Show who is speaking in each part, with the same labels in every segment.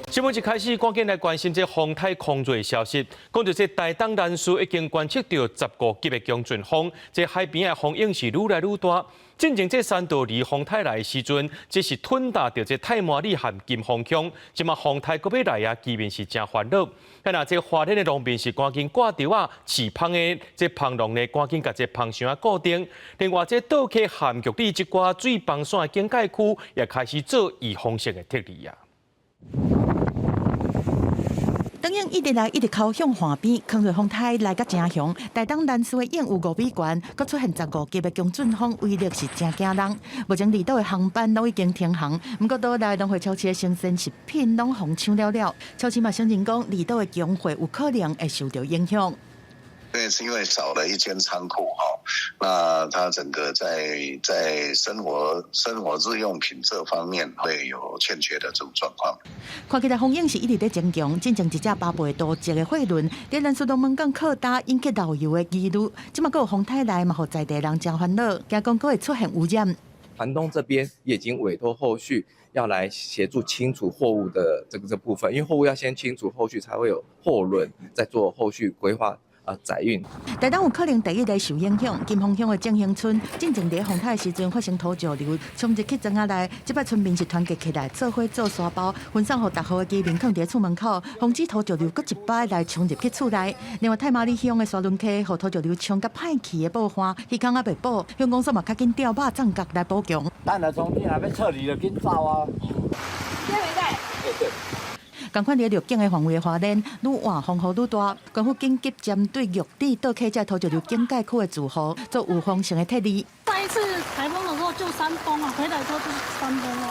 Speaker 1: 新聞一開始，趕緊來關心這風颱康瑞的消息。講著這台東蘭嶼已經觀測著15級的強陣風，這海邊的風湧是愈來愈大。進前這珊多里風颱來的時陣，這是吞打著這太麻里和金峰鄉。這馬風颱閣欲來啊，居民是誠煩惱。啊若這花蓮的農民是趕緊掛著啊，飼蜂的這蜂籠呢，趕緊共這蜂箱仔固定。另外，這倒溪和玉里這寡水崩山的警戒區也開始做預防性的撤離啊。
Speaker 2: 當湧一直來一直敲向岸邊，康瑞風颱來甲誠強，台東蘭嶼的湧有5米懸，閣出現15級的強陣風，威力是誠驚人。目前離島的航班攏已經停航，毋過島內農會超市的生鮮食品攏予搶了了。超市嘛承認講，離島的供貨有可能會受著影響。
Speaker 3: 因為是因為少了一間倉庫哈，那它整個在生活日用品這方面會有欠缺的這種狀況。
Speaker 2: 看起來風湧是一直咧增強，進前一隻8倍多隻的貨輪佇蘭嶼龍門港靠礁引起漏油的疑慮，這馬閣有風颱來嘛，予在地人誠煩惱，驚講閣會出現污染。
Speaker 4: 船東這邊也已經委託後續要來協助清除貨物的這部分，因為貨物要先清除，後續才會有貨輪再做後續規劃。啊，載運。
Speaker 2: 台東有可能第一個受影響，金峰鄉的正興村，進前佇風颱的時陣發生土石流，衝入去莊仔內，這擺村民是團結起來做伙做沙包，分送予逐戶的居民囥佇厝門口，防止土石流閣一擺來衝入去厝內。另外，太麻里鄉的沙崙溪，予土石流沖甲歹去的布岸，魚崁猶未補，鄉公所嘛較緊調肉粽角來補強。
Speaker 5: 咱來從進來欲撤離就緊走啊！
Speaker 2: 仝款佇鹿境的範圍花蓮，愈晚風雨愈大，政府緊急針對玉里倒溪這土石流警戒區的住戶做預防性的撤離。
Speaker 6: 上一次颱風的時候就山崩啊，回來之後就是山崩咯。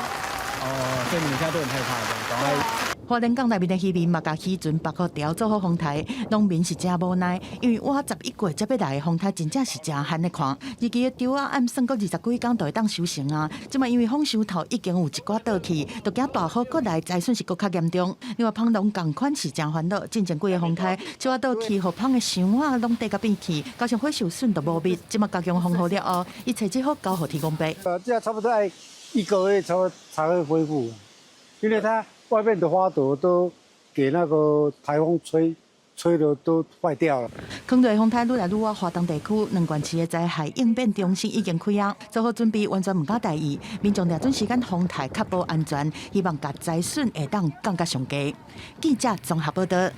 Speaker 7: 哦，所以你們現在都很害怕，趕快。
Speaker 2: 花蓮港內面的漁民嘛，共漁船縛好條做好風台，農民是誠無奈，因為倚11月才欲來的風颱，真正是誠罕咧看。預期的稻仔按算閣20幾工就會當收成啊，這馬因為風箱頭已經有一寡倒去，就驚大雨閣來災損是閣較嚴重。另外，蜂農仝款是誠煩惱，進前幾个風颱，樹仔倒去，予蜂的箱仔攏硩甲變去，加上火受損就無密，這馬加強防護了後，一切只好交予天公伯。
Speaker 8: 這差不多愛一個月才會恢復，因為它外面的花朵都給那個颱風吹得都壞掉了。
Speaker 2: 康瑞風颱愈來愈倚華東地區，兩縣市的災害應變中心已經開啊，做好準備，完全毋敢大意。民眾抓準時間風颱確保安全，希望共災損會當降甲上低。記者綜合報導。